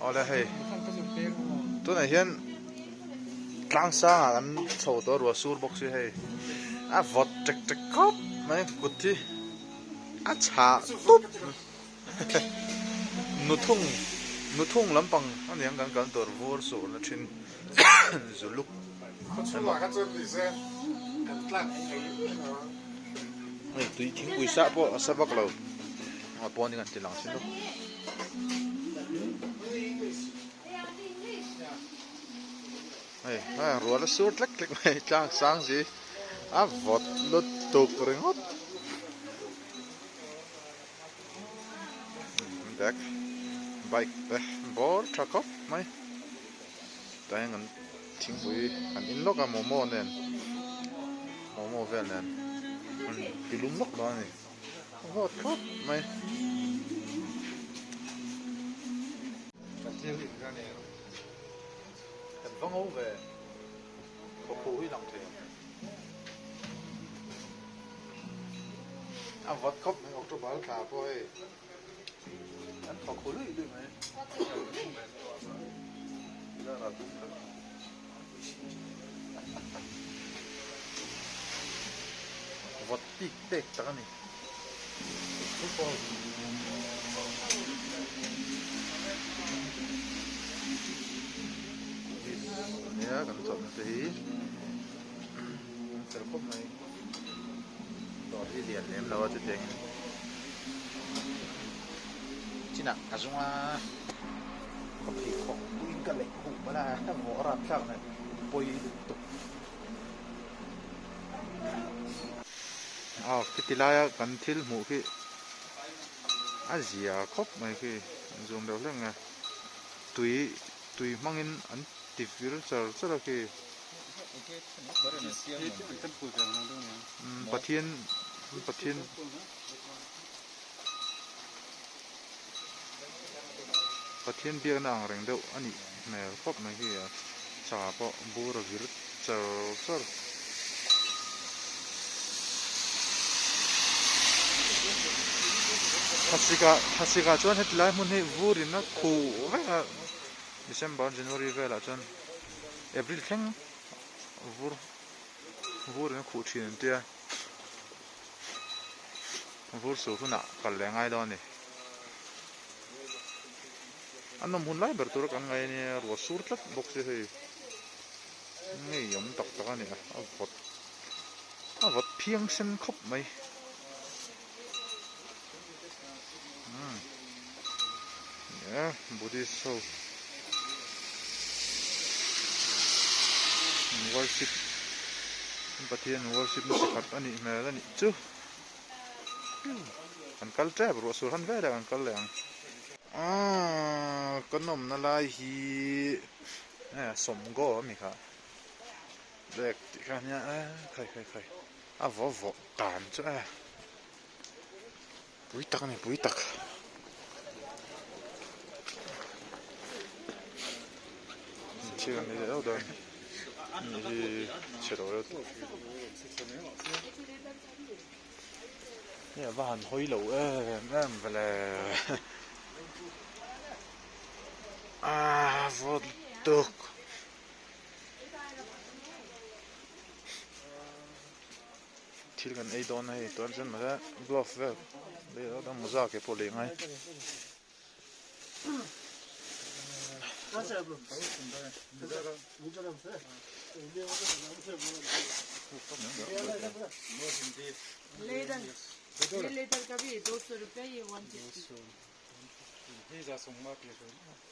Awle hei tunah hian tlang sangah kan chho tawh a ruah sur bawk si hei a vawt tek tek khawp mai kut hi a chhah tup nuthung nuthung lampang aniang kan kal tur vur surna thin zuluk hei tui thingpui sah pawh a sa vak lo a pawn hi kan ti lang thin bawk. Hei hei rual a sur tlek tlek mai tlang sang si a vawt lutuk ringawt. Bag bike te bawr tha khawp mai tah hian kan thingpui kan in lawk a momo nen momo vel nen an ti lum lawk dawn a ni a vawt khawp mai. Kan va ngo ve khawkhuh hi lang thei ang. A vat khawp mai October thla pawh hei an thawk hu luih luih mai. Vawt tik tek tak a ni. Nia kan chawlhna te hi an fel khawp mai. Dawr hi lian lem lo a chutiang in chinah ka zung a ka pheikhawk tuin ka leh huh palh a a vawh a rapthlak nen pawi lutuk. Aw khiti laia kan thil hmuh khi a zia khawp mai khi an zoom deuh hlek nge tui tui hmangin an ti vir char char a khi. Pathian Pathian Pathian biakna ang reng deuh a nih hmel khawp mai hi a cha pawh bur a vir char char. Thlasik ah thlasik ah chuan heti lai hmun hi vur in a khuh vek a December January velah chuan. April thleng vur vur in a khuh thin an tia vur sur hunah kal leh ngai dawn a ni a nawm hun lai ber tura kan ngai ania ruah sur tlat bawk si hei ngei awm tak tak a ni a a vawt a vawt phiang sen khawp mai umm Buddhist ho worship an Pathian worship na chi khat a nih hmel a nih chu an kal tep ruah sur han vel ah an kal leh ang aaa ka nawmna lai hi sawmgo a mi kha bag tih kha ania khai khai khai a vaw vawh dan chu e. Pui tak a ni pui tak. Thil an ei leh deuh dawn ni hi chhe lo deuh tawh. Hei a va han hawi lo em em ve le. Aaa vawt lutuk. Thil kan ei dawn a hei tuan chuan mahse glove vel lei rawt a mawza ke pawh lei ngai. A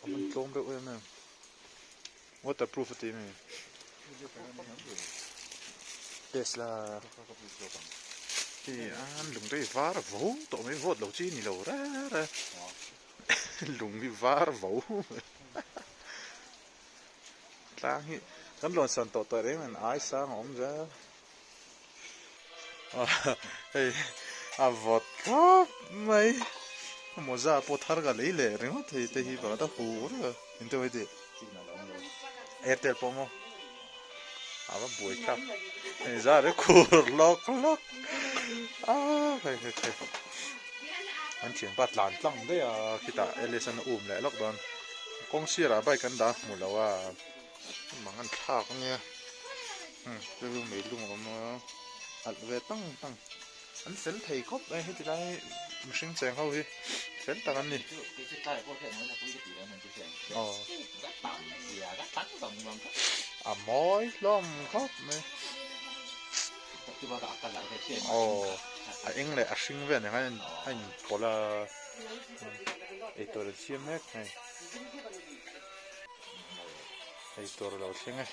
man tlawm reuh em em waterproof a ti mai Tesla hi an lung te hi var vo tawh mai vote lo chi ni lo reng reng lung hi var vo tlang hi kan rawn san tawh tawh reng an ai sang a awm zel hei a vawt khawp mai mawza pawh thar ka lei leh ringawt thei te hi pakhat a hu vek a engte mai tih airtel pawh maw a va buai thlak hei zar hi khur lawk lawk a hei hei hei an thianpa tlan tlang daih a khitah Alice an a um leh lawk dawn. Kawng sirah bike an dah hmu lo a, mang an thlak ania, umm chu meilung a awm a, alh ve tang tang, an fel thei khawp mai heti lai mihring cheng ho hi fel tak an ni. Aw a mawi hlawm khawp mai aw a eng leh a hring vel ang hian a inpawlh a. Eitur an siam mek hei eitur a lo thleng e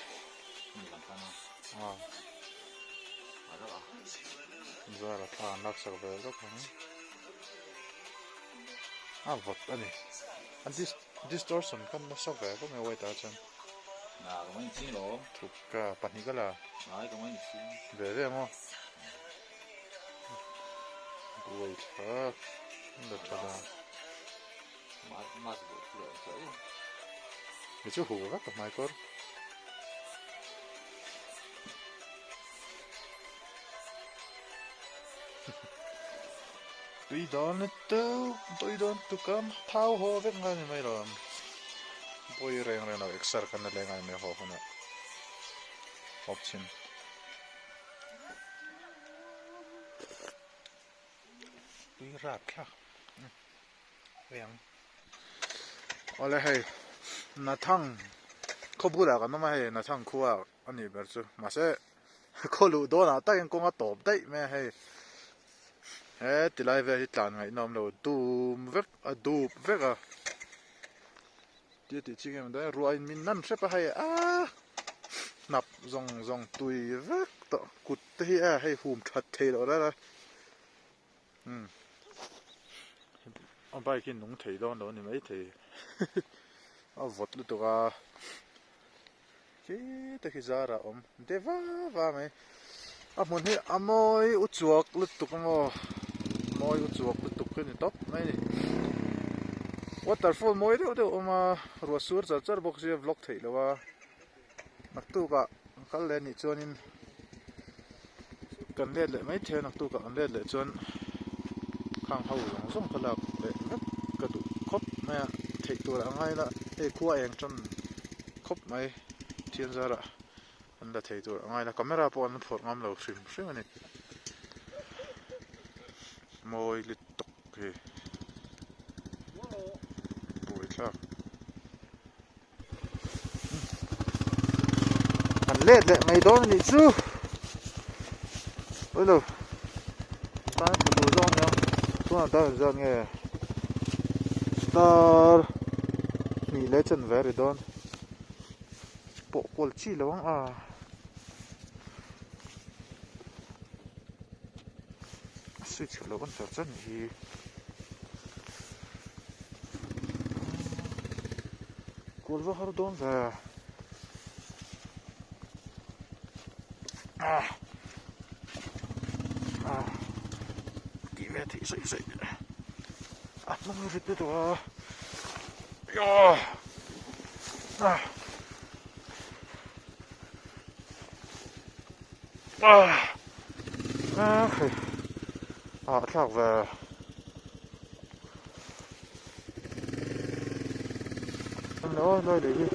zara thla an laksak ve lawk ang a vawt a ni a distortion kha nasa ve khawp mai white ah chuan thuk ka pahnih ka la ve ve maw. Buai thlak la tha dan. Mi chu hu vek a hmai kawr. Tui dawn tu tui dawn tu kam thau haw vek ngai ni mai lo. Buai reng reng lo exer kan la leng ai mai haw hunah. Hawp chhin. Tui rap thlak veng. Awle hei Nathang khaw bulah kan awm a hei Nathang khua a nih ber chu mahse khaw luh dawnah takin kawng a tawp daih mai a hei he tilai vel hi tlan ngaihnawm lo dum vek a dup vek a Tia tih chi nge maw dawn ruah in min nan hrep a hei aaa hnap zawng zawng tui vek tawh kut te hi a hei hum that thei loh rara umm a bike hi nung thei dawn lo a ni maithei a vawt lutuk a khi te khi zar ah awm de va va mai a hmun hi a mawi u chuak lutuk a maw mawi u chuak lutuk hi a ni tawp mai a ni waterfall mawi deuh deuh a awm a ruah sur char char bawk sia vlog theih loh a naktuk ah kal leh anih chuanin kan let leh mai thei a naktuk ah kan let leh chuan khang ho zawng zawng kha lak leh vek ka duh khawp mai a theih tur ah ngai ila hei khua eng tan. Khawp mai thian zarah an la thei tur a ngai la camera pawh an phawrh ngam lo hrim hrim a ni mawi lit tawk hi buai thlak an let leh mai dawn a nih chu awilo tan a tha tur zawk a nia tunah tan an zat nge star hnih leh chanve a ri dawn pawh kual chi lo ang a switch lo on char char nih hi kual va har dawn ve ah ah tih ve theih saih saih a hnung rit lutuk a ah ah ah hei ah thlak ve Hello lai leh hi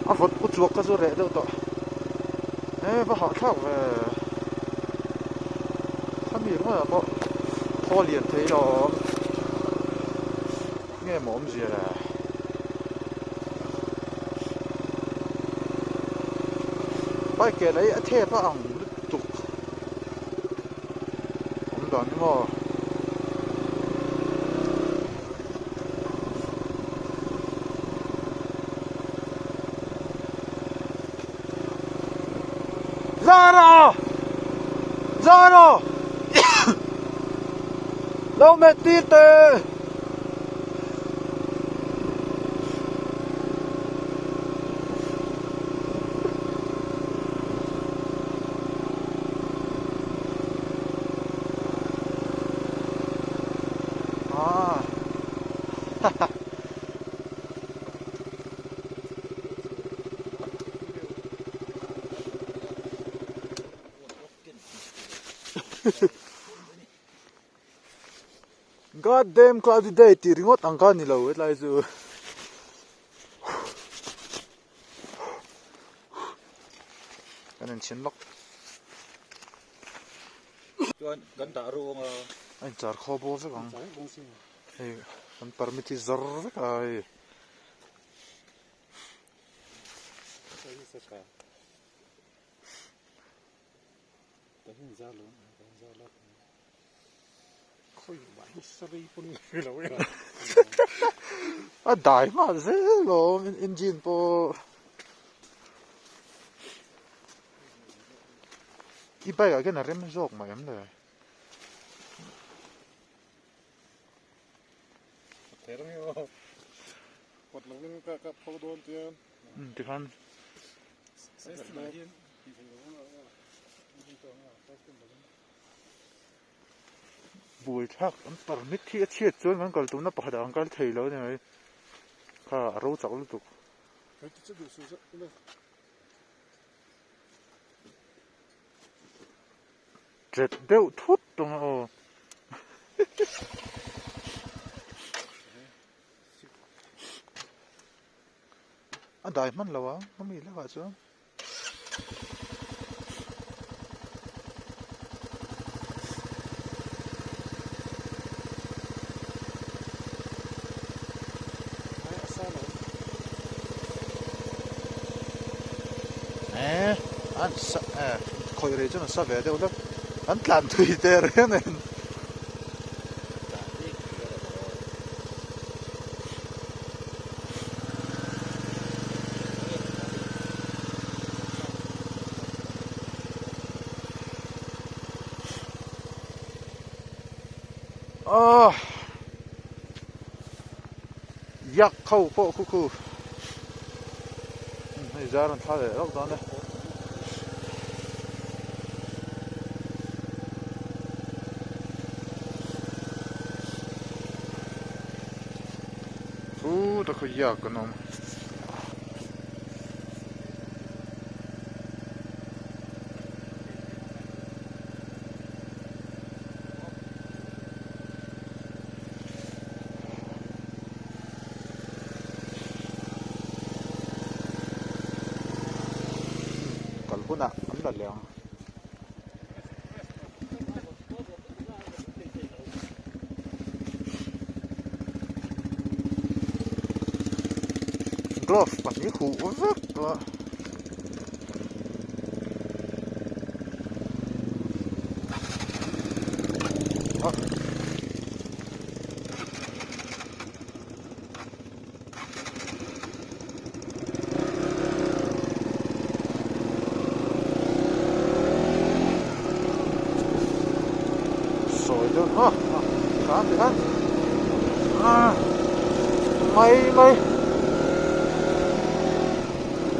a vawt u chuak kha chu reh deuh tawh e va hahthlak ve khami ringawt ah pawh thaw lian thei lo a awm. Nge maw awmzia le? Bike ke lei a thep a ang lutuk awm dan hi maw? Zara! Zara! Lo met tir teh! Ah. God damn cloudy day tih ringawt ang kha a ni lo hetlai chu. Kan inchhin lawk. Chuan kan dah ru ang a. A inchar khaw bawr vek ang. Hei kan permit hi zawr vek a hei. A dai nghal zel awm engine pawh i bike ah khian a rem zawk mai em le. Tikhan Buai thlak an permit hi a chhiat chuan kan kal tumna pakhat ah kan kal thei lo a ni mai kha a ro chak lutuk. Chet deuh thut tawng a aw. A dai hman lo ang a mi lakah chuan. Eh an sa eh khawih rei chuan an sa ve deuh hlek an tlan thui teh reng nen. Aw yak ho pawh khu khu hei zar an thla leh rauh dawn e. Chu ta khaw yak an awm. Kal hunah an la leh ang. Glove pahnih huh vek a. Sawi deuh a khan ti khan mai mai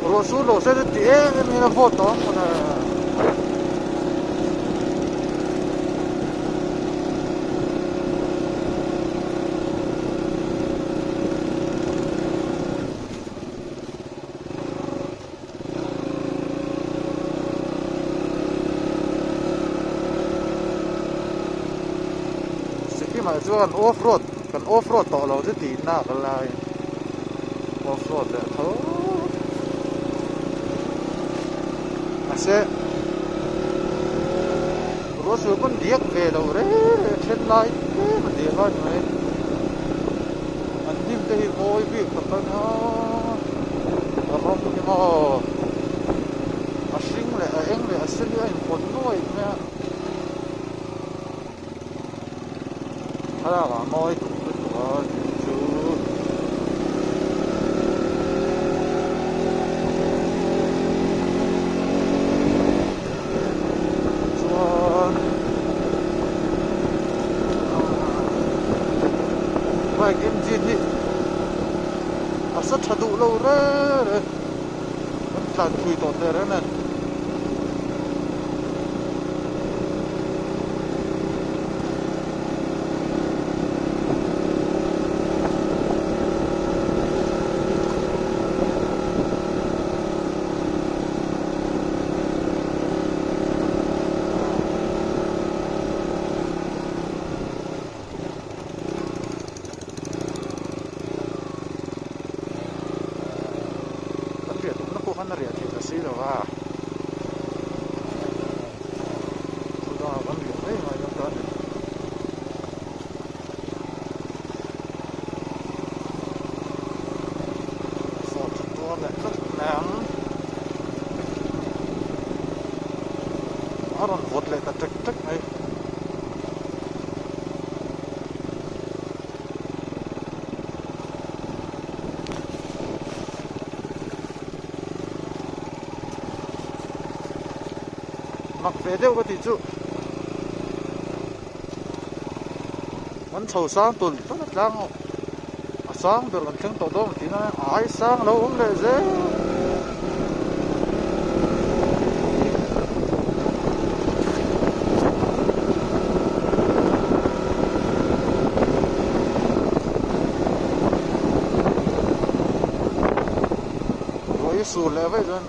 ruah sur lo se chu ti em em hian a vawt tawh ang mawle. Sikkim ah chuan off road kan off road tawh lo chu tih nak a lai off road leh tho mahse ruah sur pawn diak ve lo reng reng then lai tlem a diak a ni mai an hnim te hi mawi bik tak a nia a rawng hi maw a hring leh a eng leh a sen hi a inpawlh nuaih mai a thlalak ah mawi duh lutuk a tih chu. Chuan bike engine hi a sa tha duh lo reng reng an tlan thui tawh teh reng nen. pawh khan a riah theih ta si lo va. Thu dangah kan riah mai ngai dawn ta a ni. Fawt tha tuar leh tlat mai ang. A rawn vawt leh ta tek tek mai. Mak ve deuh ka tih chu kan chho sang tulh tulh a tlang a sang ber kan thleng tawh dawn tih na ai sang a lo awm leh zel. Ruai sur leh vaih chuan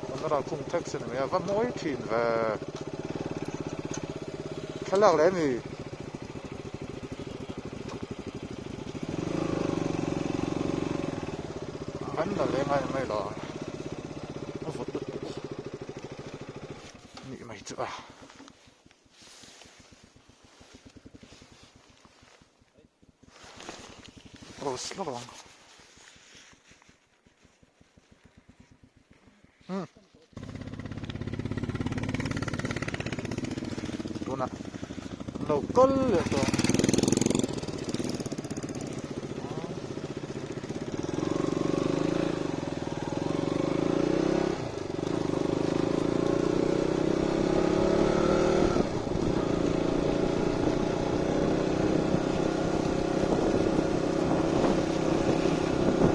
camera khum thek sin mai a va mawi thin ve thlalak leh ani. Kan la leng a ni mai lo ang a vawt lutuk nih mai chu a. Rose lawk ang. Hmm. Tunah lo kal leh tawh ang.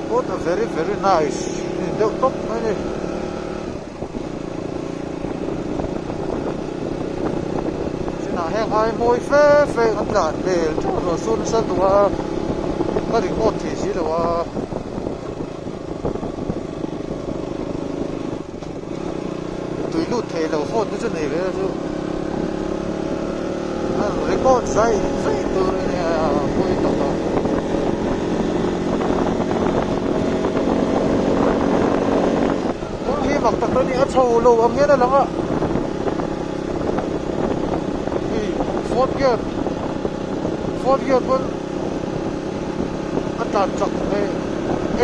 What a very very nice ni deuh tawp mai a ni. Chinah heng ai mawi fe fe an tlan vel teuh rawh chu nasa duh a ka record thei si lo a. Tui lut thei lo phone te chu nei ve chu an record zai zai tur a nia pawi tak a. Kawng hi mak tak tak a ni a chho lo ang hian a lang a hei fourth gear fourth gear pawn a tlan chak hei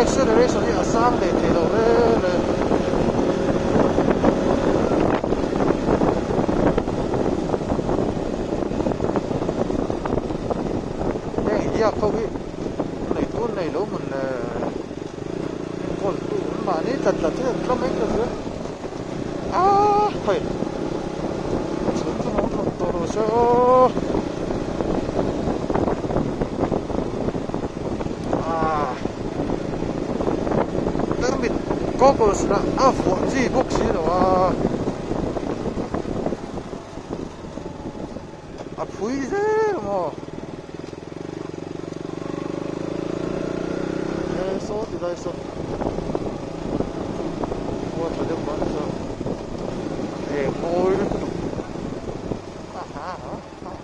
acceleration hi a sang leh thei lo reng reng. Heng hiak ho hi nei tur nei lo mawn le enkawl tu an mahni tlat tlat hi an tla mai ka hria aaa hei chhun chu awm lo tawh rawh se aw aaa tarmit goggles lah a vuah chi bawk si lo a. A phui zel maw? He saw ti lai saw khua tha deuh ban saw eng mawi lutuk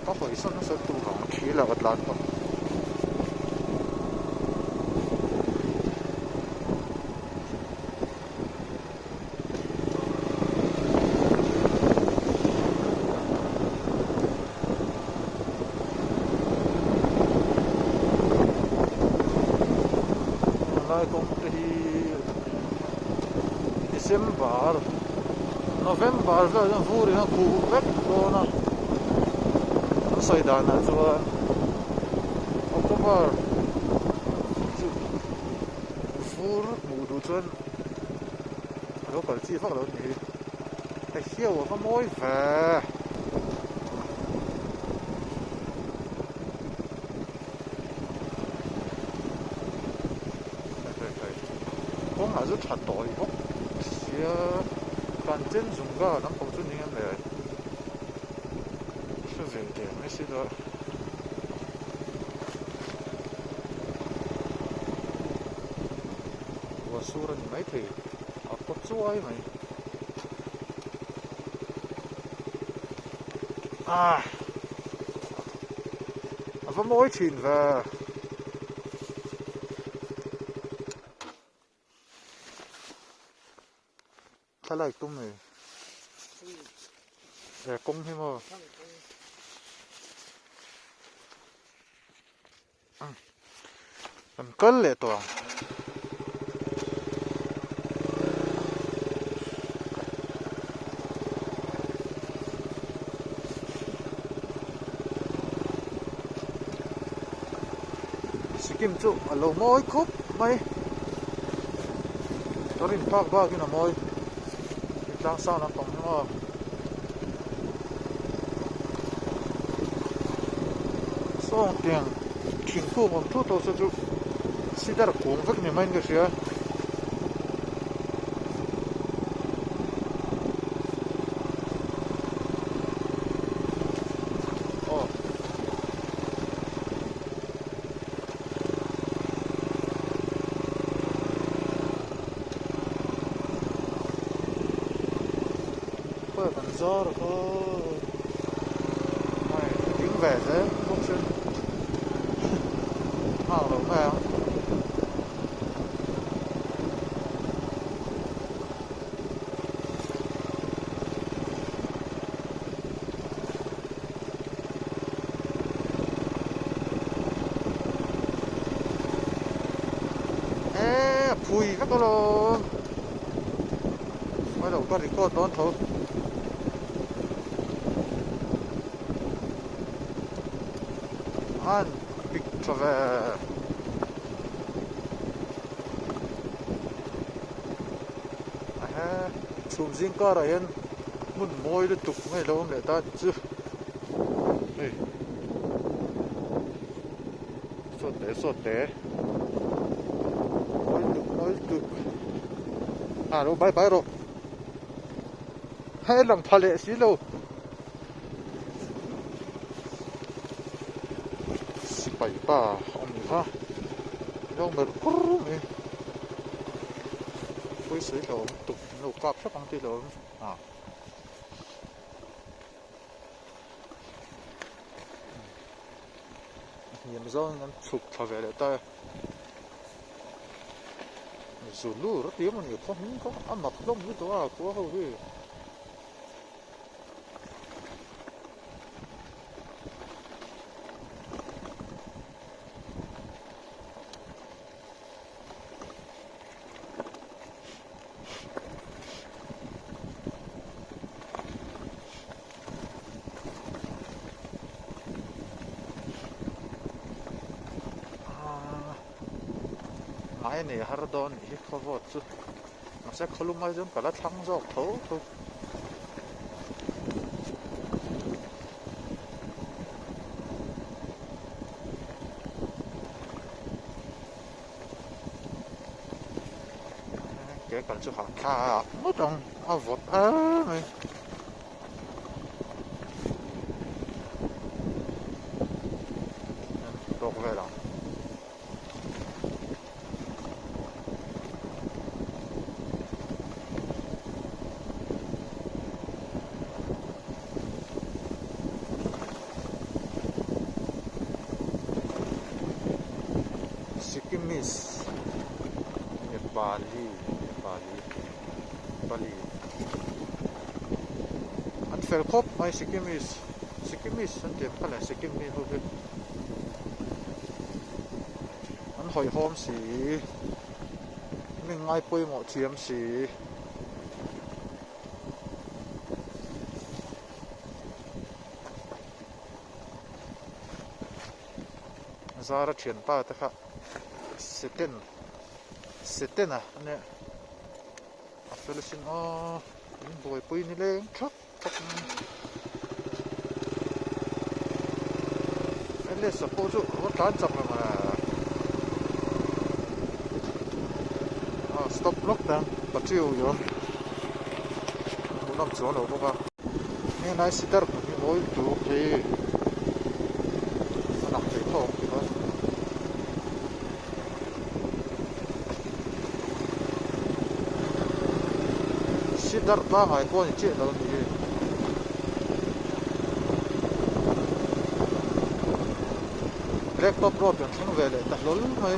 ka hawi sawn nasa tur ang khi lah ka tlan tawh. Lai kawng te hi December November vel hian vur in a khuh vek dawn a an sawi danah chuan October chu vur hmuh duh chuan a lo kal chi vak lo a ni hi hei hiau a va mawi ve. Kawngah chu tha tawi bawk sia Kanchenjunga lampang chu ni em le hre ve der mai si lo a. Ruah sur a ni maithei a kaw chuai mai ah a va mawi thin ve. Thlalak tum ni. He kawng hi maw. Kan kal leh tawh ang. Sikkim chu a lo mawi khawp mai. Ka rin phak bakin a mawi. Hei tlang sang lampang hi maw. Sawng tiang thingkung awm thut tawh se chu sidar kung vek ni maiin ka hria. Aw. Khawi kan zar a kha hei ding ve zel bawk se nghak lo mai ang. Eee a phui vek alawm mai lo ka record dawn tho an pik tha ve ahe chhum zing karah hian hmun mawi lutuk mai lo awm leh ta chu. Hei sawt te sawt te mawi tuk mawi tuk a lo bai bai rawh hei lang pha leh si lo sipai pa awm kha lo melh kur mai pawisa hi lo awm tuk an lo kap hrep ang tih lo awm a. Hniam zawngin an chhuk thla ve leh ta e. Zulu rat emaw ni khaw hming kha a mak hlawm lutuk a khua ho hi. Mai a nei har dawn nih hi khawvawt chu mahse khawlum ai chuan ka la thlang zawk tho tho. Ke kal chu hahthlak ngawt ang a vawt er mai. Tawk vel ang. Sikkimese Nepali Nepali Nepali an fel khawp mai Sikkimese Sikkimese an tih ang kha leh Sikkim mi ho hi an hawihhawm si mi ngai pawimawh thiam si. Zara thianpa te kha Seten Setena a nia a fel asin aw in buaipui ni leng thak thak mai Ls-a pawh chu a va tlan chak lo mawle aw stop lawk ta patil i awm hmuhnawm chuang lo bawk a helai sitar hmun hi mawi lutuk hi a lang thei tawk ang tih a. Sitar pangngai pawh a ni chiah lo a ni hi. Black top road kan thleng ve leh ta hlawl mai.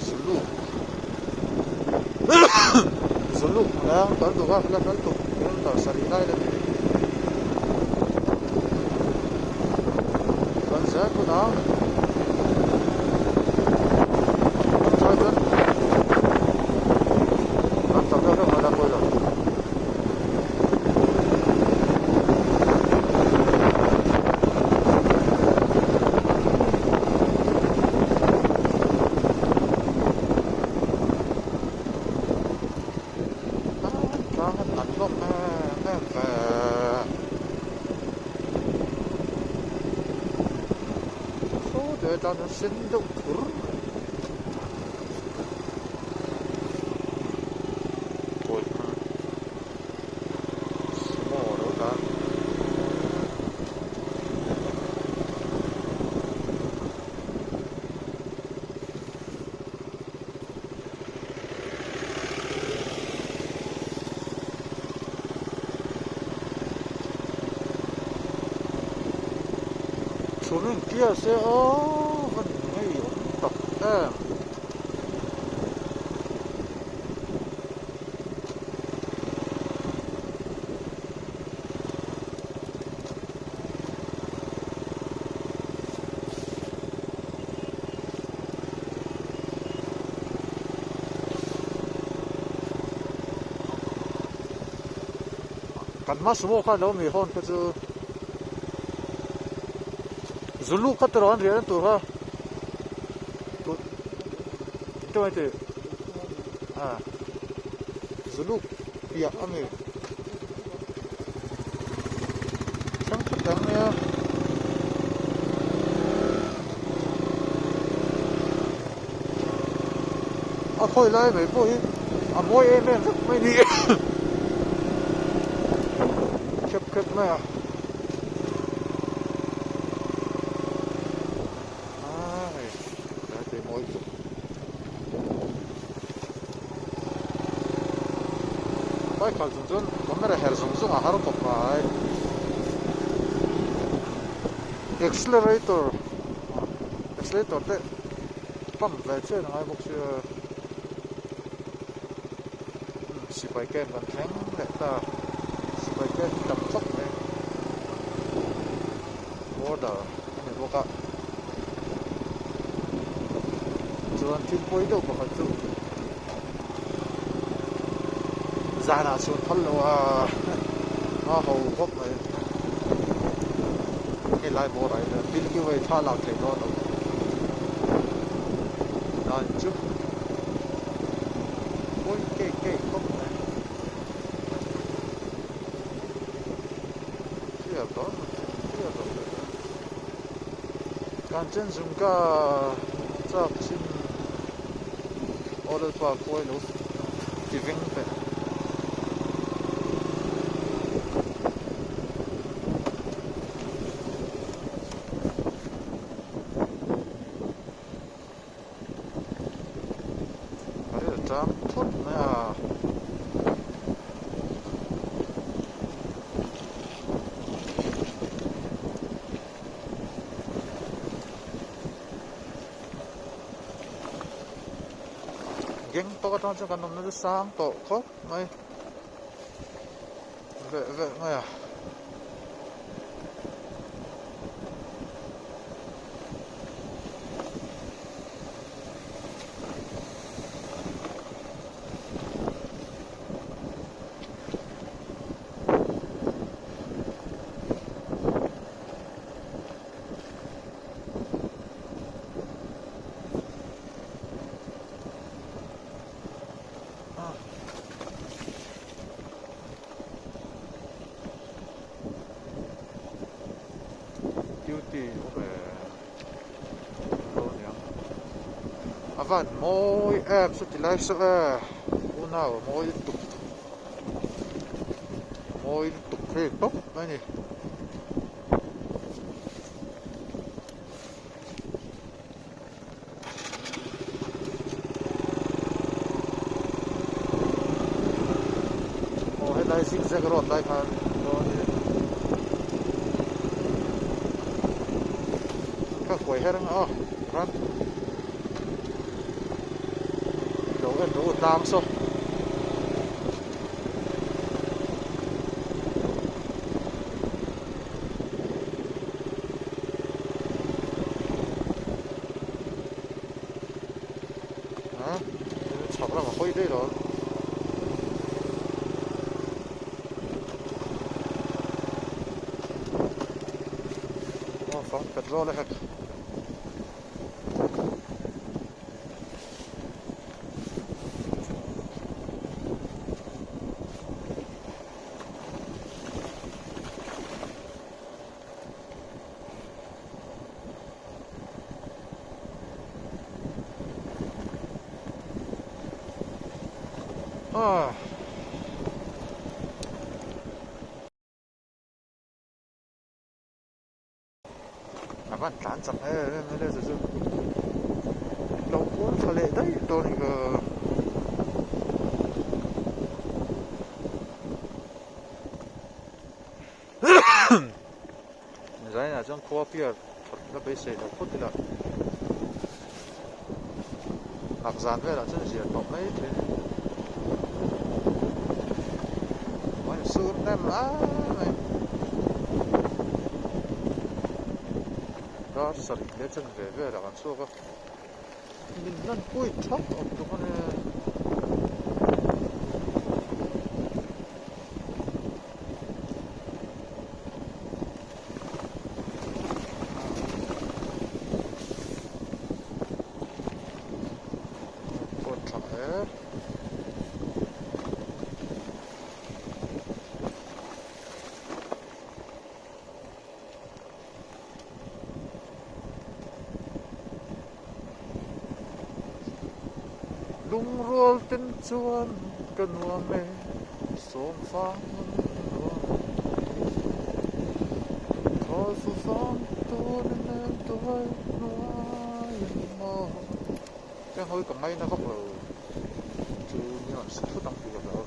Sulu. Zuluk ang kal duh a la kal tuk kilometer sarih lai la ni kan zel hunah kan chai chuan kan tam deuh deuh mai la pawi lo. Tlang a nat hlawm em em ve. Saw te tlang chuan sen deuh thur mai. Kawi hmang sumo a lo tlan. Chhum in clear se aw van ngei awm tak em. Kan hma sumo khan lo mi hawn kha chu Zulu kha tiraw an riah na tur kha engtin mai tih a Zulu piah a ni thleng khat ang nia. A khawi lai mai pawh hi a mawi em em vek mai ni khep khep mai a aa hei tlai te mawi tuk bike khalh chung chuan camera her zung zung a har khawp mai accelerator. Accelerator te pump ve chian a ngai bawk sia sipai camp kan thleng leh ta sipai camp hi tam khawp mai border a ni bawk a chuan thil pawi deuh pakhat chu zanah chhun phal lo a a ho khawp mai. Helai bawrah hian Milky Way thla lak theih dawn lo dan chu pawi keih keih khawp mai clear dawn clear lo deuh a Kanchenjunga chak chin aw lalpa khuai lo ti veng teh. A ril ṭam thut mai a. Gangtok atang chuan kan awmna chu sang tawh khawp mai veh veh mai a. Duty awm e lo aniang a van mawi em saw ti lai saw e unau a mawi lutuk a mawi lutuk hei tawp mai a ni. Aw helai zig zag road lai khan dawn hi ka huai her ang a khan lo en rawh u tlang saw. a chhak lamah hawi daih lo ang. Aw fang petrol a hek. Ah. A van tlan chak em em mai le chu chu lo kual tha leh daih dawn a ni ka. Zainah chuan khua piar that la beisei lo phawt ila nak zan velah chuan zir tawh mai thei a ni. Ruah in sur hnem lai mai dar sarih leh chen ve velah kan chhuak a min hlan pui thap awm tuk a nia. Pawt tha e. Lungrual ten chuan ka nuam e sawm fang nuam e Khawl fu fang tur in em tuai hnuai maw Heng hawi ka ngaina vak lo chu mi rawn si thut ang tih ka hlau.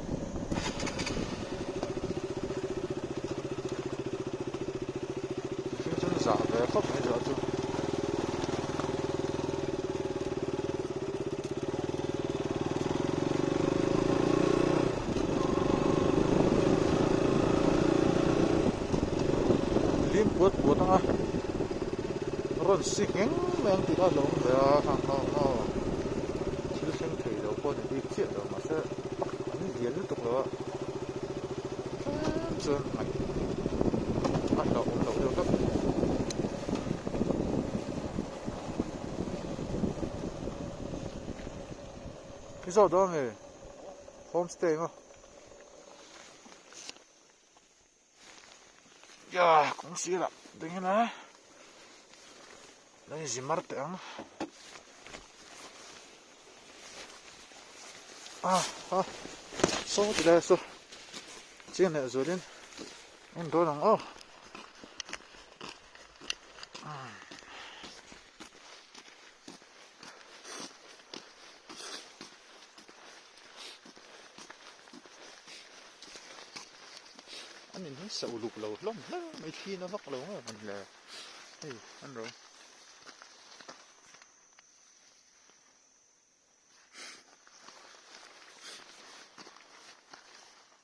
Mihring chuan zah ve khawp mai zah chu. Lim puat puat anga rawn si ngheng mai ang tih kha a lo awm ve a hang ho ho thil thleng thei lo pawh a ni bik chiah lo mahse an lian lutuk lo a tlem chuan ngaih a hlauhawm loh deuh hlek. I zawh dawn nge homestay maw ya kawng sirah ding ila lo inzi mar teh ang ah ah saw ti lai saw chiang leh zualin en dawn ang aw. An in hi sa uluk lo hlawm hle mai thli na vak lo nge mawn le hei an ro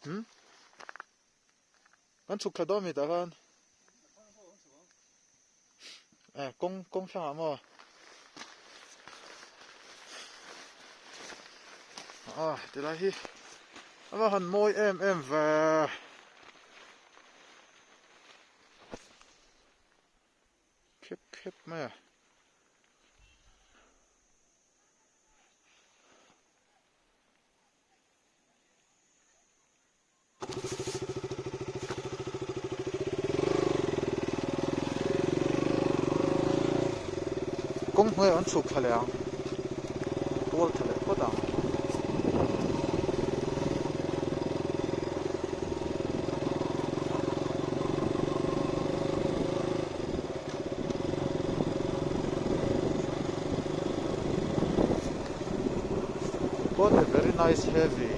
hmm Kan chhuk thla dawn mi tah khan eh kawng kawng thlangah maw ah tilai hi a va han mawi em em ve khep khep mai a. Kawng hnuaiah an chhuk thla leh ang tual thla leh phawt ang. What a very nice heavy.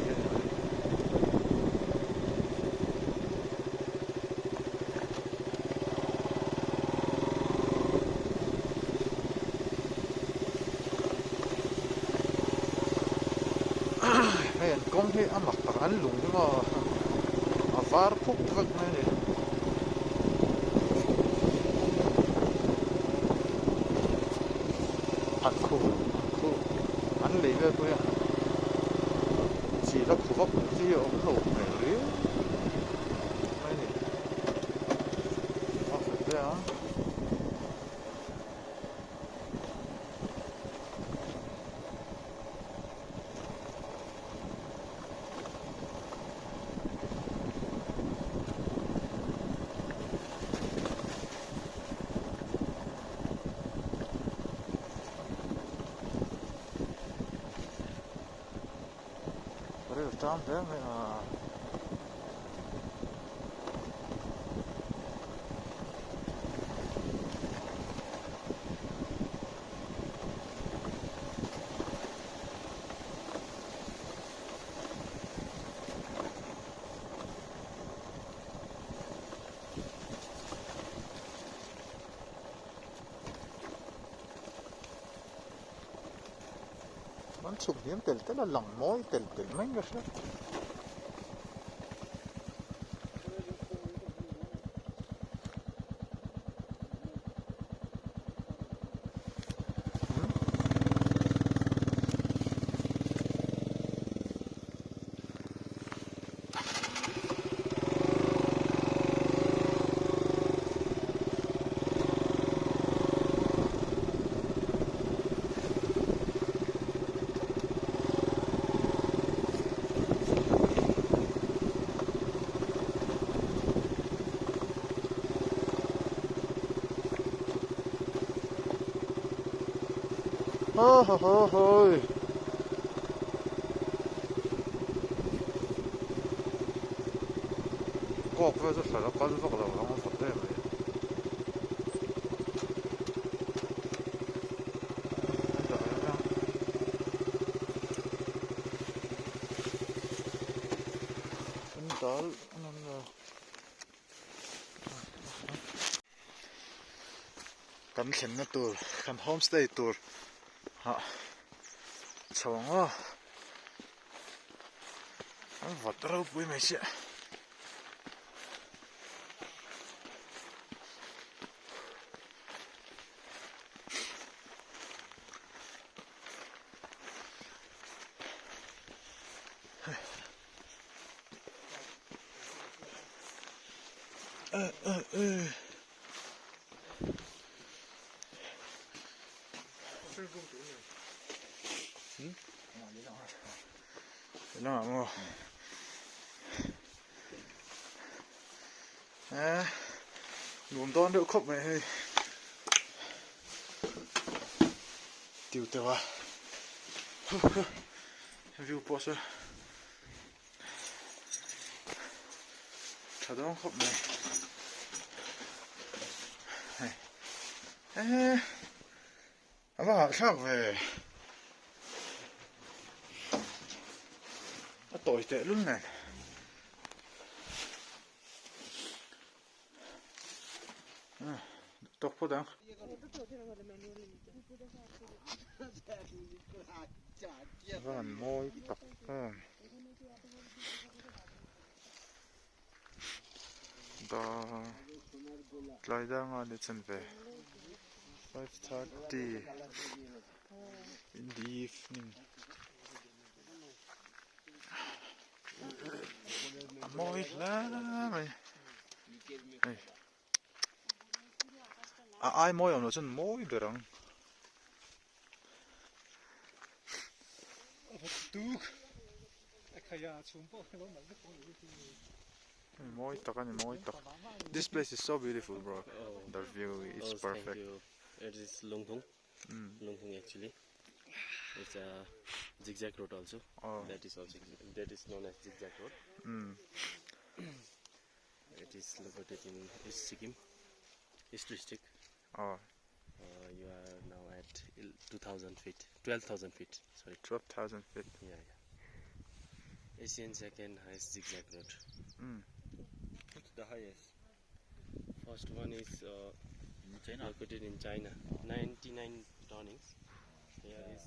Hei an kawng hi a mak tak an lung hi maw a var phuk vek mai a ni. An khu an khu an. An lei vel pawh hi chi la khu vak mai chi hi a awm lo hmel riau mai a ni. A fel hle a. Rel ṭam hle mai a. An chhuk hniam tel tel a lang mawi tel tel mai in ka hria. Ho ho ho hoi. Kawk vel chu hla kal vak lo ang a vawt em mai. An dal an awm lo. Kan thlenna tur kan homestay tur hah chho ang aw an vawt ropui mai sia. Nuam dawn deuh khawp mai hei tiu teuh a view pawh saw Tha dawn khawp mai. Hei. Eh. A va hahthlak ve. A tawi teh lul nen. Tawk phawt ang. Va han mawi tak em. Da tlai danga ni chen ve 5:30 in the evening a mawi hle mai hei a ai mawi awm loh chuan mawi ber ang. Mawi tak a ni mawi tak this place is so beautiful bro the view is perfect. It is Lungthung Lungthung actually it's a zigzag road also that is also that is known as zigzag road it is located in East Sikkim East district you are now at 2000 feet 12000 feet sorry 12000 feet yeah yeah Asian second highest zigzag road What's the highest? First one is In China. located in China 99 turnings here is